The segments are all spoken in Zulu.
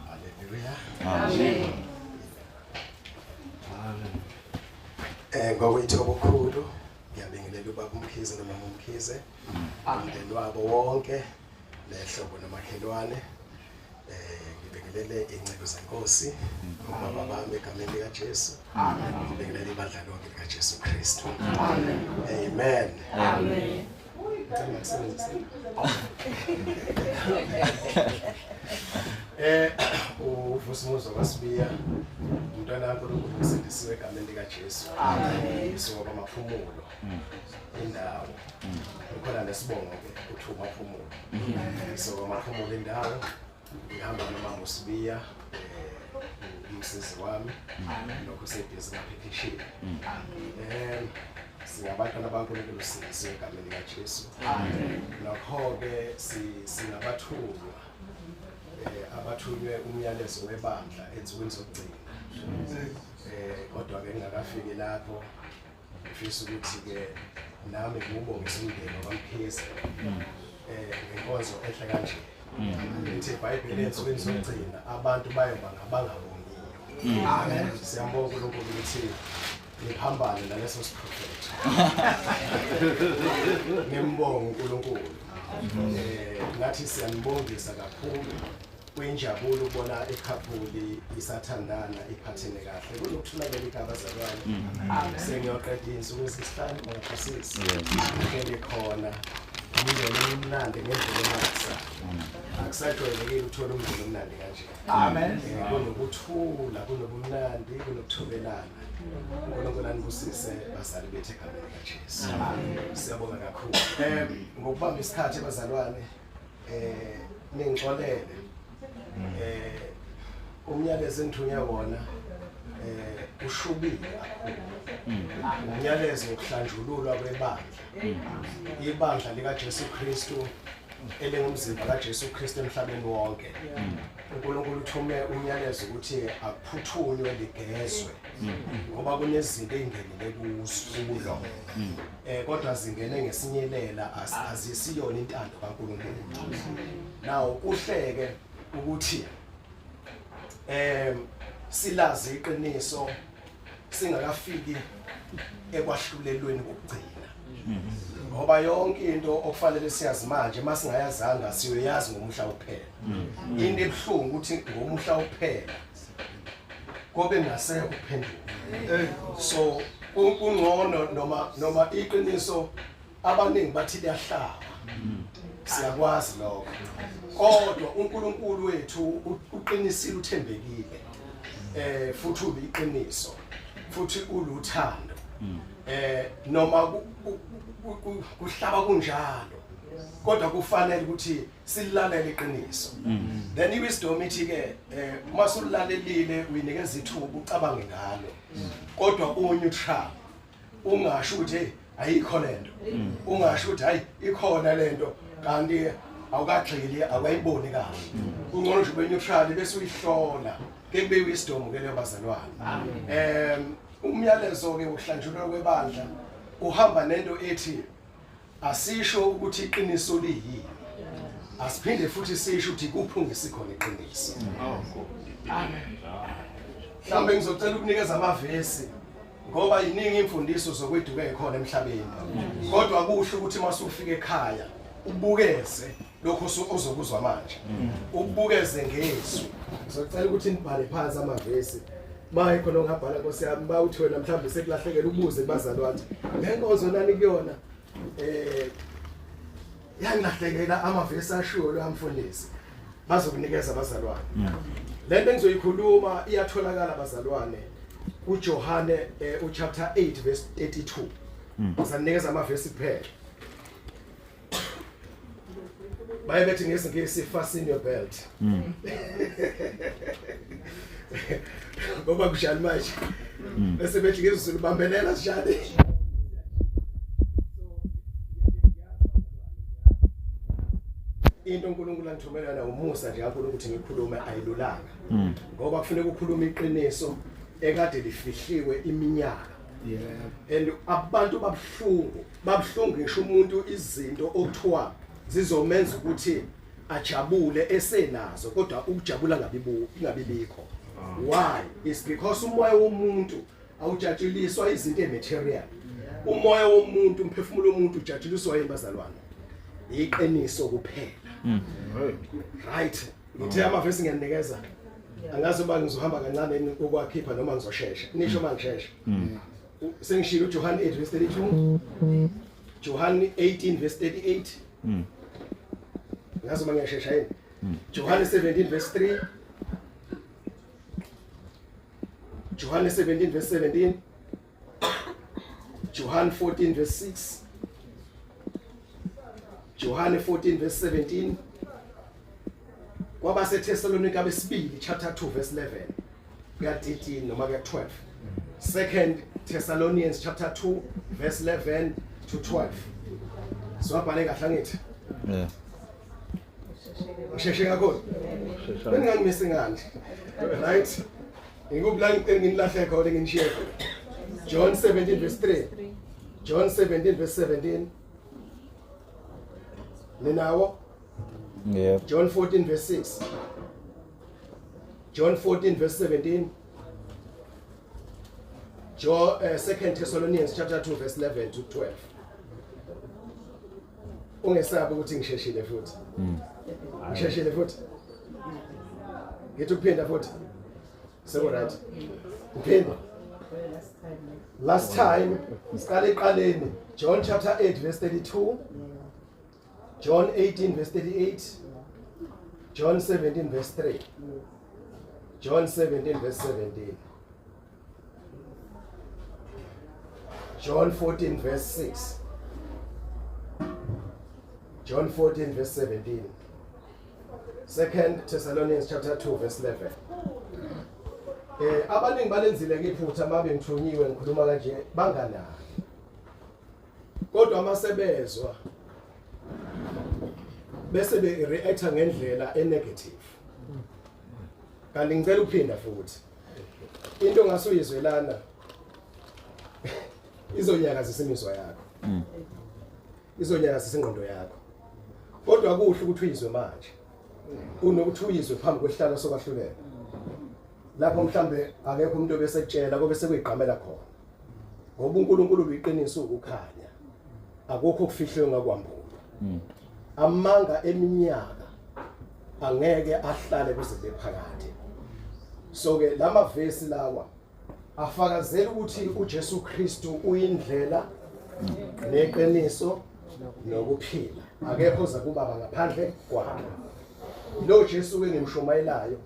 Hallelujah. Amen. Ngokwethu obukhulu ngiyabingelela ubaba uMkhize nomama uMkhize, umndeni wabo wonke, nehlobo nomakhelwane. Ngibingelele inceku zenkosi, ubaba bami egameni lika Jesu. Amen. Ngibingelele ibandla lonke lika Jesu Kristu. Amen. Amen. Amen. UVusimuzi waSibiya, umntwana kaNkulunkulu usindisiwe egameni lika Jesu. Amen. Isuka kwaMaphumulo. Indawo. Kukhona nesibongo ke kuthiwa uMaphumulo. Isuka kwaMaphumulo indawo. Ngihamba nomama uSibiya, umsizi wami. Lokho sebhizi ngaphephishile. Singabantwana baNkulunkulu sindisiwe egameni lika Jesu. Amen. Nokho ke singabathunywa abathunywe umyalezo webandla ensukwini zokugcina. Kodwa ke ngingakafiki lapho ngifisa ukuthi ke nami ngiwubongise umndeni wakwaMkhize ngenkonzo enhle kanje. Lithi iBhayibheli ensukwini zokugcina abantu bayoba ngabangabongiyo. Amen. Siyambonga uNkulunkulu ukuthi niphambane naleso siprofetho. Ngimbonga uNkulunkulu. Ngathi siyanibongisa kakhulu. Kuyinjabulo ukubona ikhaphuli isathandana iphathene kahle. Kunokuthula leli abazalwane. Sengiyoqeda insuku ezisihlanu ngaphosisi. Ngihleli khona. Umndeni omnandi ngendlela emangalisayo. Akusajwayelekile ukuthola umndeni omnandi kanje. Amen. Kunokuthula, kunobumnandi, kunokuthobelana. uNkulunkulu anibusise bazali bethu egameni likaJesu. Siyabonga kakhulu. Ngokubamba isikhathi bazalwane, ningixolele. Umyalezo engithunywe wona ushubile kakhulu. Umyalezo wokuhlanjululwa kwebandla. Ibandla likaJesu Kristu elingumzimba kaJesu Kristu emhlabeni wonke. uNkulunkulu uthume umyalezo ukuthi akuphuthunywe ligezwe ngoba kunezinto ezingenile kulo. Kodwa zingene ngesinyelela azisiyona intando kaNkulunkulu. Now kuhleke ukuthi silazi iqiniso singakafiki ekwahlulelweni kokugcina. Ngoba yonke into okufanele siyazi manje masingayazanga siyoyazi ngomhla wokuphela. Into ebuhlungu ukuthi ngomhla wokuphela kobe ngasekho ukuphenduka. So kungcono noma iqiniso abaningi bathi liyahlaba. Siyakwazi lokho. Kodwa uNkulunkulu wethu uqinisile, uthembekile. Futhi uliqiniso. Futhi uluthando. Noma kuhlaba kunjalo. Kodwa kufanele ukuthi silalele iqiniso. Then iwisdom ithi ke uma sulalelile uyinikeza ithuba ucabange ngalo. Kodwa u neutral. Ungasho ukuthi hey ayikho lento. Ungasho ukuthi hayi ikhona lento kanti awukagxili awayiboni kahle. Kungcono nje ube neutral bese uyihlola. Ke kube wisdom ke leyo bazalwane. Umyalezo ke wokuhlanjululwa kwebandla uhamba nento ethi asisho ukuthi iqiniso liyini. Asiphinde futhi sisho ukuthi kuphungisa khona iqiniso. Amen. Mhlawumbe ngizocela ukunikeza amavesi ngoba iningi imfundiso zokweduka ekhona emhlabeni. Kodwa kuhle ukuthi masufika ekhaya ubukeze lokho ozokuzwa manje. Ubukeze ngezwi. Ngizocela ukuthi nibhale phansi amavesi. Maye khona ongabhala Nkosi yami bawuthi wena mhlawumbe sekulahlekela ubuze kubazalwane. Le nkonzo nani kuyona yangilahlekela amavesi ashiwo lo yamfundisi. Bazokunikeza abazalwane. Lento engizoyikhuluma iyatholakala bazalwane kuJohane uchapter 8 verse 32. Ngizanikeza amavesi kuphela. Baye bethi ngesiNgisi fasten your belt. Ngoba kushani manje. Bese bethi ngesiZulu bambelela sishani. Into uNkulunkulu angithumela yona umusa nje kaNkulunkulu ukuthi ngikhulume ayilulanga. Ngoba kufuneka ukukhuluma iqiniso ekade lifihliwe iminyaka. And abantu babhlungu, babhlungu ngisho umuntu izinto okuthiwa zizomenza ukuthi ajabule esenazo kodwa ukujabula ngabibu ingabibikho. Why? It's because umoya womuntu awujatshuliswa izinto ematerial. Umoya womuntu, umphefumulo womuntu ujatshuliswa yini bazalwane? Iqiniso kuphela. Right. Ngithe amavesi ngiyanikeza. Angazi uba ngizohamba kancane ukwakhipha noma ngizoshesha. Nisho mangishesha. Sengishilo uJohn 8 verse 32. John 18 verse 38. Ngazi uma ngiyashesha yini. John 17 verse 3. John 17 verse 17. John 14 verse 6. John 14 verse 17. KwabaseThesalonika besibili chapter 2 verse 11 kuya 13 noma kuya 12. Second Thessalonians chapter 2 verse 11 to 12. Siwabhale kahle angithi? Yeah. Ngisheshe kakhulu. Beningangimisi ngani? Right? Ngikuphi la nginilahle khona nginishiye khona? John 17 verse 3. John 17 verse 17. Ninawo? Yep. John 14 verse 6. John 14 verse 17. John, 2 Thessalonians chapter 2 verse 11 to 12. Ungesabi ukuthi ngisheshile futhi. Ngisheshile futhi. Ngithi ukuphinda futhi. Seko right. Ngiphinda. Last time siqale eqaleni John chapter 8 verse 32. John 18 verse 38. John 17 verse 3. John 17 verse 17. John 14 verse 6. John 14 verse 17. Second Thessalonians chapter 2 verse 11. Abaningi balenzile ke iphutha mabe ngithunyiwe ngikhuluma kanje banganaki. Kodwa masebezwa bese be reacta ngendlela enegative. Kanti ngicela ukuphinda futhi. Into ongasuyizwelana izonyakazisa imizwa yakho. Izonyakazisa ingqondo yakho. Kodwa kuhle ukuthi uyizwe manje. Unokuthi uyizwe phambi kwesihlalo sokwahlulela. Lapho mhlambe akekho umuntu obesekutshela kobe sekuyigqamela khona. Ngoba uNkulunkulu uyiqiniso ukukhanya. Akukho okufihlwe ngakwambulwa. Amanga eminyaka angeke ahlale kuze kube phakade. So ke lamavesi lawa afakazela ukuthi uJesu Kristu uyindlela neqiniso nokuphila. Akekho oza kubaba ngaphandle kwakhe. Lo Jesu ke ngimshumayelayo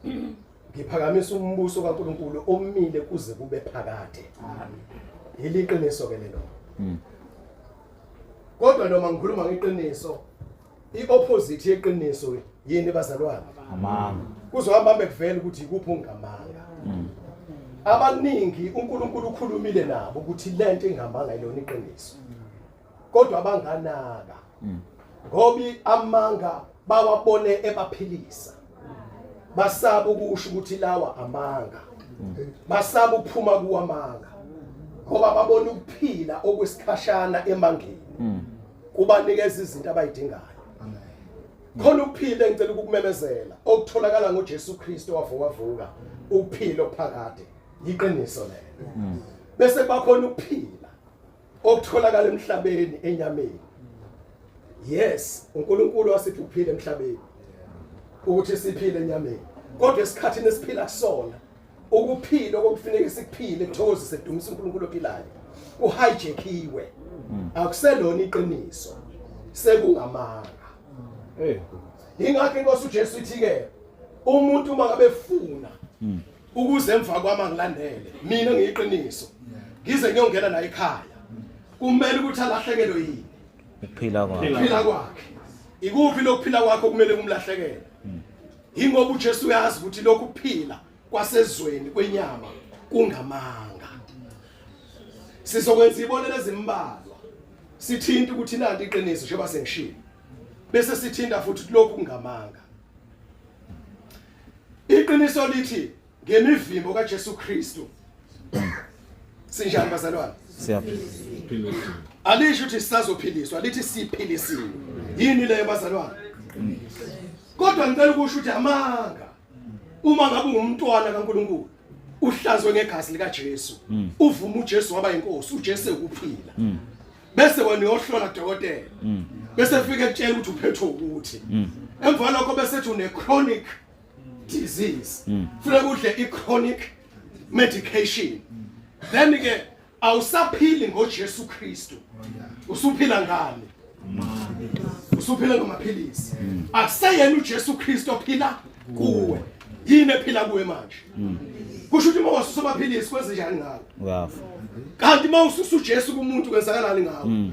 ngiphakamisa umbuso kaNkuluNkulu omile kuze kube phakade. Yiliqiniso ke lelo. Kodwa noma ngikhuluma ngeqiniso, iopposite yeqiniso yini bazalwane? Amanga. Kuzohamba hambe kuvele ukuthi ikuphi ongamanga. Abaningi uNkulunkulu ukhulumile nabo ukuthi lento ingamanga ilona iqiniso. Kodwa abanganaka. Ngoba amanga bawabone ebaphilisa. Basaba ukusho ukuthi lawa amanga. Basaba ukuphuma kuwamanga. Ngoba babona ukuphila okwesikhashana emangeni. Kubanikeza izinto abayidingayo. Khona ukuphila engicela ukukumemezela okutholakala ngoJesu Kristu owavuka ukuphila okuphakade. Yiqiniso lelo. Bese kuba khona ukuphila okutholakala emhlabeni enyameni. Yes, uNkulunkulu wasipha ukuphila emhlabeni ukuthi siphile enyameni. Kodwa esikhathini esiphila kusona ukuphila okufuneka sikuphile kuthokozise kudumisa uNkulunkulu ophilayo kuhijackiwe. Akuselona iqiniso, sekungamanga. Ingakho inkosi uJesu ithi ke umuntu uma ngabe efuna ukuze emva kwami angilandele mina ngiyiqiniso ngize ngiyongena naye ekhaya, kumele ukuthi alahlekelwe yini? Ukuphila kwakhe. Ukuphila kwakhe. Ikuphi lokuphila kwakhe okumele kumlahlekele? Ingoba uJesu uyazi ukuthi lokhu kuphila kwasezweni kwenyama kungamanga. Sizokwenza ibonelo ezimbalwa sithinta ukuthi nanti iqiniso njengoba sengishilo, bese sithinta futhi lokhu kungamanga. Iqiniso lithi ngemivimbo kaJesu Kristu sinjani bazalwane? Siyaphila. Alisho ukuthi sisazophiliswa, lithi siphilisiwe. Yini leyo bazalwane? Kodwa ngicela ukusho ukuthi amanga. Uma ngabe ungumntwana kaNkuluNkulu, uhlanzwe ngegazi likaJesu, uvuma uJesu waba inkosi, uJesu ukuphila. Bese wena uyohlola dokotela. Bese fike ekutshela ukuthi uphethwe ukuthi. Emva lokho bese ethi une chronic disease. Funeka udle i chronic medication. Then ke awusaphili ngoJesu Kristu. Usuphila ngani? Usuphila ngamaphilisi. Akuseyena uJesu Kristu ophila kuwe. Yini ephila kuwe manje? Kusho ukuthi uma wasusa amaphilisi kwenze njani ngawe? Uyafa. Kanti uma ususa uJesu kumuntu kwenzakalani ngawe?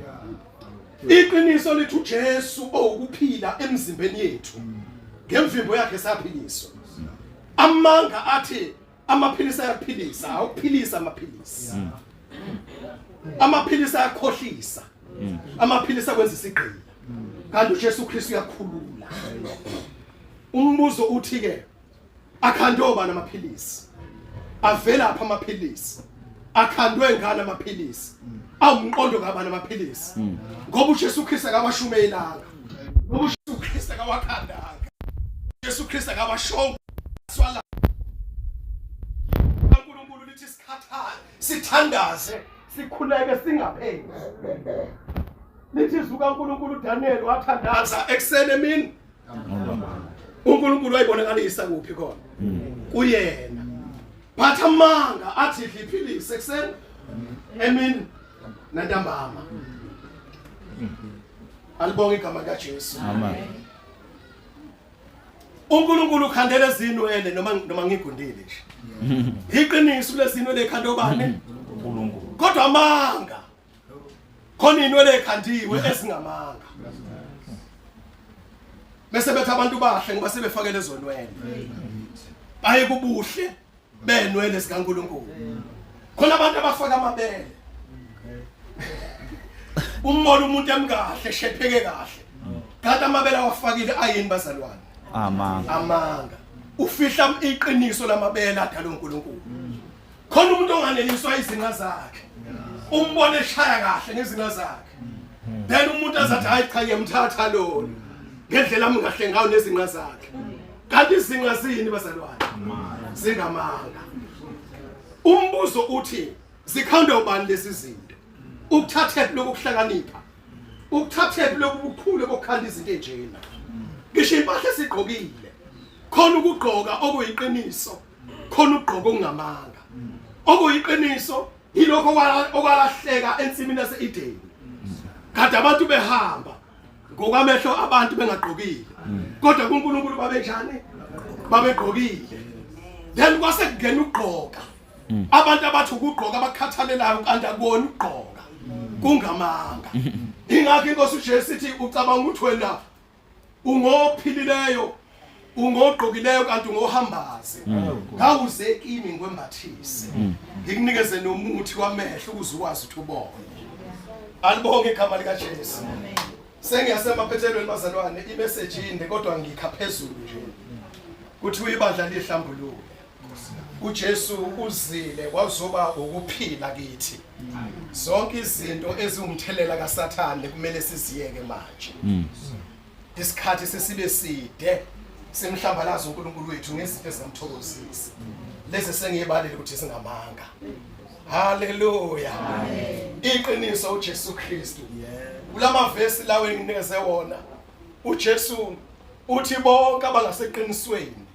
Iqiniso lithi uJesu owukuphila emzimbeni yethu. Ngemvimbo yakhe saphiliswa. Amanga athi amaphilisi ayaphilisa, awuphilisa amaphilisi. Amaphilisi ayakhohlisa. Amaphilisi akwenza isigqila. Kanti uJesu Kristu uyakhulula. Umbuzo uthi ke akhandwe obani amaphilisi? Avelaphi amaphilisi? Akhandwe ngani amaphilisi? Awumqondo kabani amaphilisi? Ngoba uJesu Kristu akawashumayelanga. Ngoba uJesu Kristu akawakhandanga. uJesu Kristu akawashongo. Swala uNkulunkulu lithi sikhathale, sithandaze, sikhuleke singapheli. Lithi izwi kaNkulunkulu uDaniel wathandaza ekuseni emini. uNkulunkulu wayibonakalisa kuphi khona? Kuyena. But amanga athi idla iphilisi ekuseni emini nantambama. Alibonge igama likaJesu. Amen. uNkulunkulu ukhandela izinwele noma ngigundile nje. Iqiniso lezinwele ekhanda obani? uNkulunkulu. Kodwa amanga. Khona inwele ekhandiwe ezingamanga. Bese bethi abantu bahle ngoba sebefake lezo nwele. Baye kubuhle benwele zikaNkulunkulu. Khona abantu abafaka amabele. Umbona umuntu emkahle shepheke kahle. Kanti amabele awafakile ayini bazalwane? Amanga. Amanga. Ufihla iqiniso lamabele adala uNkulunkulu. Khona umuntu onganeliswa izinqa zakhe. Umbone eshaya kahle ngezinqa zakhe. Then umuntu azathi hayi cha ngiyamthatha lona. Ngendlela amngahle ngayo nezinqa zakhe. Kanti izinqa zini bazalwane? Zingamanga. Umbuzo uthi zikhandwe ubani lezi zinto? Ukuthathephi lokhu kuhlakanipha? Ukuthathephi lokhu bukhulu bokukhanda izinto enjena? Ngisho impahla esigqokile. Khona ukugqoka okuyiqiniso, khona ukugqoka okungamanga. Okuyiqiniso yilokho okwalahleka ensimini yase-Edeni. Kade abantu behamba ngokwamehlo abantu bengagqokile. Kodwa kuNkulunkulu babenjani? Babegqokile. Then kwase kungena ukugqoka. Abantu abathi ukugqoka abakhathalelayo kanti akubona ukugqoka. Kungamanga. Ingakho inkosi uJesu ithi ucabanga ukuthi wena ungophilileyo ungogqokileyo kanti ungohambaze. Ngawuze kimi ngikwembathise. Ngikunikeze nomuthi wamehlo ukuze ukwazi ukuthi ubone. Alibonge igama likaJesu. Sengiyasemaphethelweni bazalwane, imessage inde kodwa ngikha phezulu nje. Kuthi ibandla lihlambuluke. uJesu uzile wazoba ukuphila kithi. Zonke izinto eziwumthelela kaSathane kumele siziyeke manje. Isikhathi sesibe side simhlambalaza uNkulunkulu wethu ngezinto ezingamthokozisi. Lezi sengiyibalile ukuthi zingamanga. Haleluya. Iqiniso uJesu Kristu. Kulamavesi lawo enginikeze wona uJesu uthi bonke abangaseqinisweni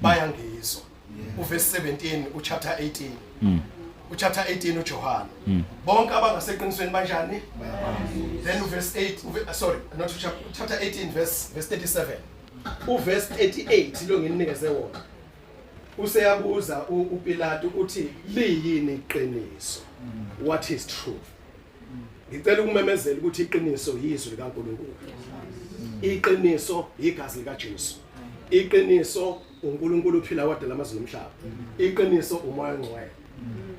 bayangizwa. Uverse 17 uchapter 18. Uchapter 18 uJohane. Bonke abangaseqinisweni banjani? Then uverse 8 sorry, not chapter 18 verse 37. Uverse 38 lo nginikeze wona. Useyabuza uPilato uthi liyini iqiniso? What is truth? Ngicela ukumemezela ukuthi iqiniso yizwi likaNkulunkulu. Iqiniso igazi likaJesu. Iqiniso uNkulunkulu uphila wadala amazulu nomhlaba. Iqiniso uMoya oNgcwele.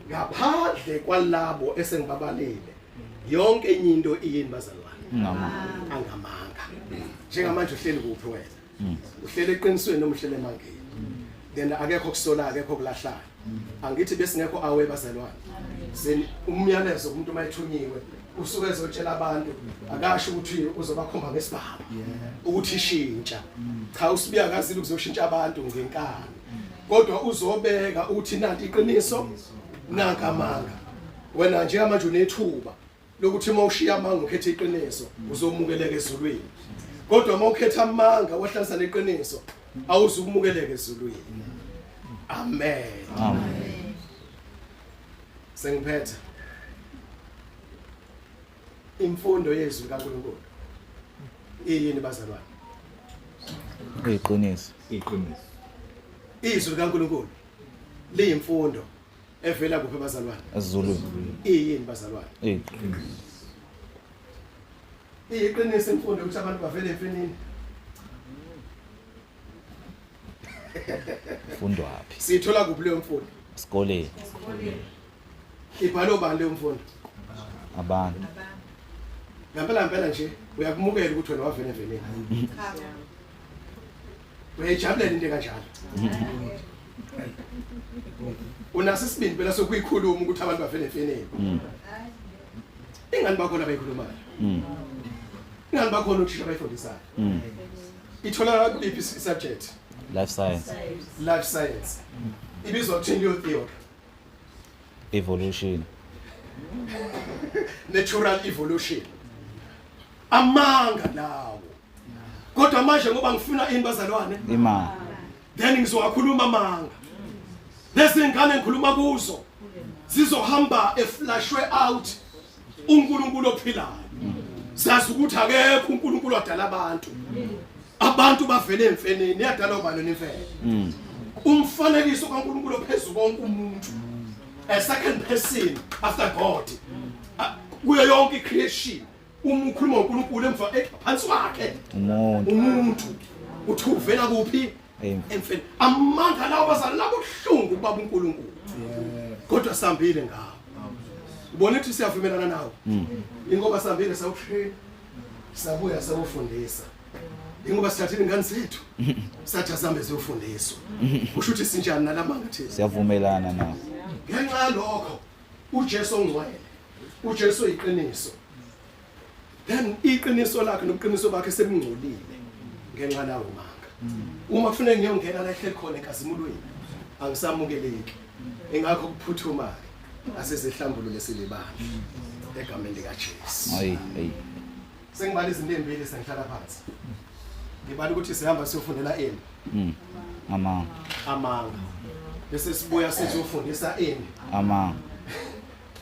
Ngaphandle kwalabo esengibabalile yonke enye into iyini bazalwane? Angamanga. Njengamanje uhleli kuphi wena? Uhlele eqinisweni noma uhlele emangeni? Then akekho kusola, akekho kulahlayo. Angithi besingekho awe bazalwane. Sen umyalezo umuntu mayethunyiwe Usuke ezotshela abantu akasho ukuthi uzobakhomba ngesibhamu ukuthi ishintsha. Cha uSibiya akazile ukuzoshintsha abantu ngenkani. Kodwa uzobeka ukuthi nanti iqiniso nanka amanga. Wena njengamanje unethuba lokuthi uma ushiya amanga ukhethe iqiniso uzomukeleka ezulwini. Kodwa uma ukhetha amanga wahlanza neqiniso awuzukumukeleka ezulwini. Amen. Amen. Sengiphetha. Imfundo yezwi kaNkulunkulu iyini bazalwane? Iqiniso. Iqiniso. Izwi likaNkulunkulu liyimfundo evela kuphi bazalwane? Ezulwini. Iyini bazalwane? Iqiniso. Iyiqiniso imfundo ukuthi abantu bavele emfenini. Fundwaphi? Siyithola kuphi leyo mfundo? Esikoleni. Ibhalwe ubani leyo mfundo? Abantu. Ngempela ngempela nje uyakumukela ukuthi wena wavele emfenini. Uyayijabulela into kanjalo. Unaso isibindi phela sokuyikhuluma ukuthi abantu bavele emfenini. Ingani bakhona abayikhulumayo. Ingani bakhona othisha abayifundisayo. Itholakala kuliphi subject? Life science. Life science. Ibizwa kuthini leyo theory? Evolution. Natural evolution. Amanga lawo. Kodwa manje ngoba ngifuna ini bazalwane? Imali. Then ngizowakhuluma amanga. Lezi ngane ngikhuluma kuzo zizohamba eflashwe out uNkulunkulu ophilayo. Sazi ukuthi akekho uNkulunkulu wadala abantu. Abantu bavele emfeneni, yadala ubani nemfene. Umfanekiso kaNkulunkulu ophezulu konke umuntu. A second person after God. Kuyo yonke icreation uma ukhuluma ngoNkulunkulu emva phansi kwakhe umuntu umuntu uthi uvela kuphi emfeni amandla lawo bazali labuhlungu kubaba uNkulunkulu kodwa sambile ngawo ubona ukuthi siyavumelana nawo ingoba sambile sawutrain sabuya sawufundisa ingoba sithathile ingane zethu sathi asambe siyofundiswa kusho ukuthi sinjani nalamanga thina siyavumelana nawo ngenxa yalokho uJesu ongcwele uJesu uyiqiniso then iqiniso lakhe nobuqiniso bakhe sebungcolile ngenxa lawo manga uma kufuneka ngiyongena la ehleli khona enkazimulweni angisamukeleki ingakho kuphuthuma ke asizihlambulule silibandla egameni likaJesu Ayi ayi. Sengibala izinto ezimbili sengihlala phansi. Ngibala ukuthi sihamba siyofundela ini. Amanga. Amanga. Bese sibuya sizofundisa ini. Amanga.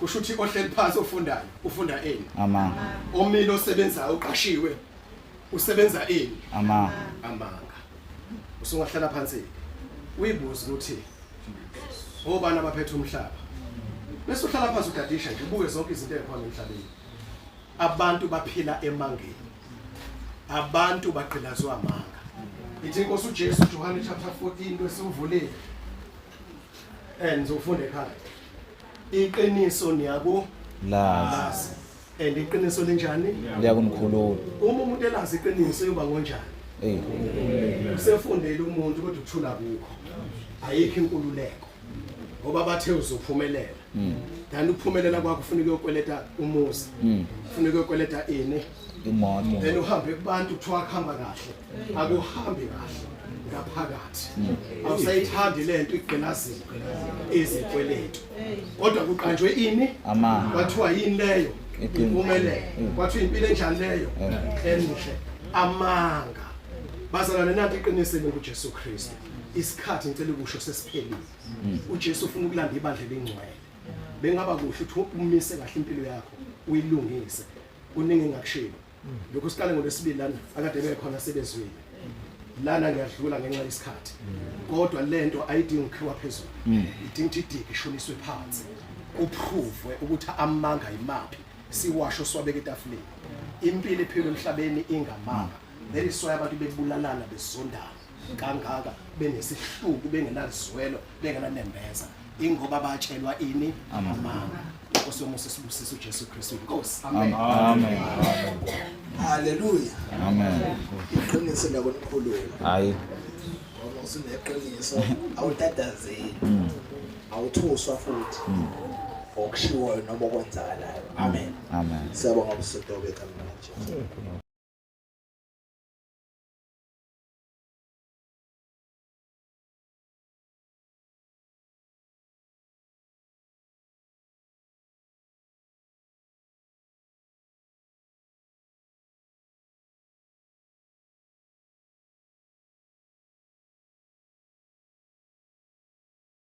Kusho ukuthi ohleli phansi ofundayo ufunda ini. Amanga. Omile osebenzayo uqashiwe usebenza ini. Amanga. Amanga. Usungahlala phansi uyibuze ukuthi obani abaphethe umhlaba. Bese uhlala phansi udadisha nje ubuke zonke izinto ezikhona emhlabeni. Abantu baphila emangeni. Abantu bagqilazwa amanga. Ithi inkosi uJesu Johane chapter 14 wesivulile. And ngizofunda ekhaya. Iqiniso niyako lazi. And iqiniso linjani? Liyakunikhulula. Uma umuntu elazi iqiniso uyoba ngonjani? Eh. Usefundele umuntu kodwa ukuthula kukho. Ayikho inkululeko. Ngoba bathe uzophumelela. Then ukuphumelela kwakho ufuna ukuyokweleta umuzi. Ufuna ukuyokweleta ini? Imoto. Then uhambe kubantu kuthiwa kuhamba kahle. Akuhambi kahle ngaphakathi. Awusayithandi lento igqilazile izikweletu. Kodwa kuqanjwe ini? Amanga. Kwathiwa yini leyo? Impumelelo. Kwathiwa impilo enjani leyo? Enhle. Amanga. Bazalwane nanti iqinisile nguJesu Kristu. Isikhathi ngicela ukusho sesiphelile. uJesu ufuna ukulanda ibandla elingcwele bengaba kuhle ukuthi umise kahle impilo yakho uyilungise kuningi engakushilo lokho siqale ngolwesibili lana akade bekhona sebezwile lana ngiyadlula ngenxa yesikhathi kodwa lento ayidingi ukukhiwa phezulu idinga ukuthi idigi ishoniswe phansi kuprovwe ukuthi amanga imaphi siwasho siwabeke etafuleni impilo ephilwe emhlabeni ingamanga that is why abantu bebulalana bezondana kangaka benesihluku bengenazwelo bengenanembeza ingoba batshelwa ini amanga Nkosi yomusa sibusise uJesu Kristu inkosi amen amen haleluya amen iqiniso lakonikhulula hayi ngoba usuneqiniso awutatazeli awuthuswa futhi. Okushiwoyo noma okwenzakalayo. Amen. Amen. Siyabonga busodobe egameni likaJesu.